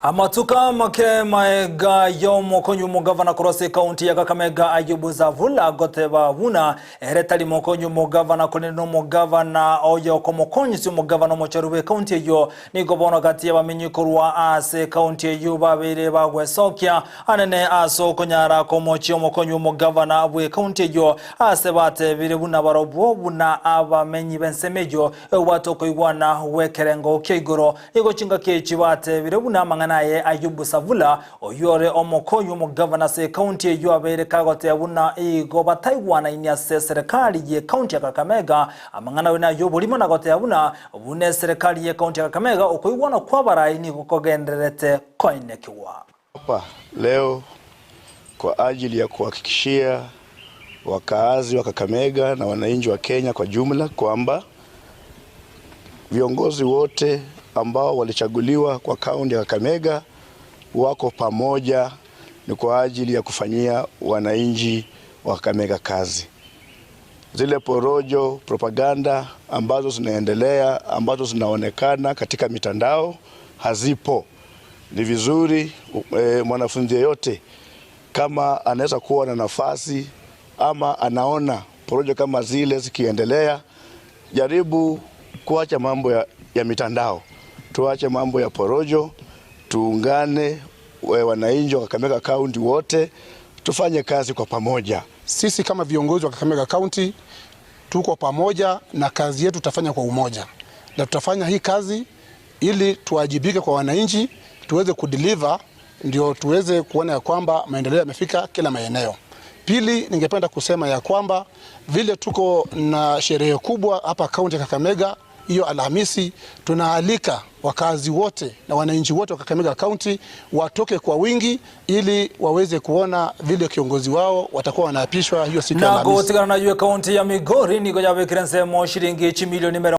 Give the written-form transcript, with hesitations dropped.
Amatuka make maega yomokonyi omogavana korwa ase ekaunti ya Kakamega Ayubu Savula goteba buna ere tari mokonyi omogavana korende na omogavana oyo okomokonyisia omogavana omochori bwe ekaunti eyio. Nigo bono gati y'abamenyi korwa ase ekaunti eyio babeire bagwesokia anene ase okonyara komochia omokonyi omogavana bwe ekaunti eyio ase batebire buna barobwo buna abamenyi b'ensemo eyio ebwate okoigwana gw'ekerengo kia igoro. Nigo chingaki echi batebire buna amang'ana aye Ayubu Savula, oyio ore omokonyi omogavana ase ekaunti eyio abeire kagoteba buna igo bataigwanaini ase eserekari y'ekaunti ya Kakamega. Amang'ana ayio nay'oborimo na goteba buna buna eserekari y'ekaunti ya Kakamega okoigwana kw'abarai nigo kogendererete koenekigwa. Hapa leo kwa ajili ya kuhakikishia wakaazi wa Kakamega na wananchi wa Kenya kwa jumla kwamba viongozi wote ambao walichaguliwa kwa kaunti ya Kakamega wako pamoja, ni kwa ajili ya kufanyia wananchi wa Kakamega kazi. Zile porojo, propaganda ambazo zinaendelea, ambazo zinaonekana katika mitandao hazipo. Ni vizuri mwanafunzi yeyote kama anaweza kuwa na nafasi ama anaona porojo kama zile zikiendelea, jaribu kuacha mambo ya mitandao, tuache mambo ya porojo, tuungane wananchi wa Kakamega County wote tufanye kazi kwa pamoja. Sisi kama viongozi wa Kakamega County tuko pamoja na kazi yetu tutafanya kwa umoja, na tutafanya hii kazi ili tuwajibike kwa wananchi, tuweze kudeliver, ndio tuweze kuona ya kwamba maendeleo yamefika kila maeneo. Pili, ningependa kusema ya kwamba vile tuko na sherehe kubwa hapa kaunti ya Kakamega hiyo Alhamisi, tunaalika wakazi wote na wananchi wote wa Kakamega County watoke kwa wingi ili waweze kuona vile kiongozi wao watakuwa wanaapishwa hiyo siku ya Na Alhamisi. gotigana nayo ekaunti ya Migori nigo yabekire ensemo shiringi chimilioni.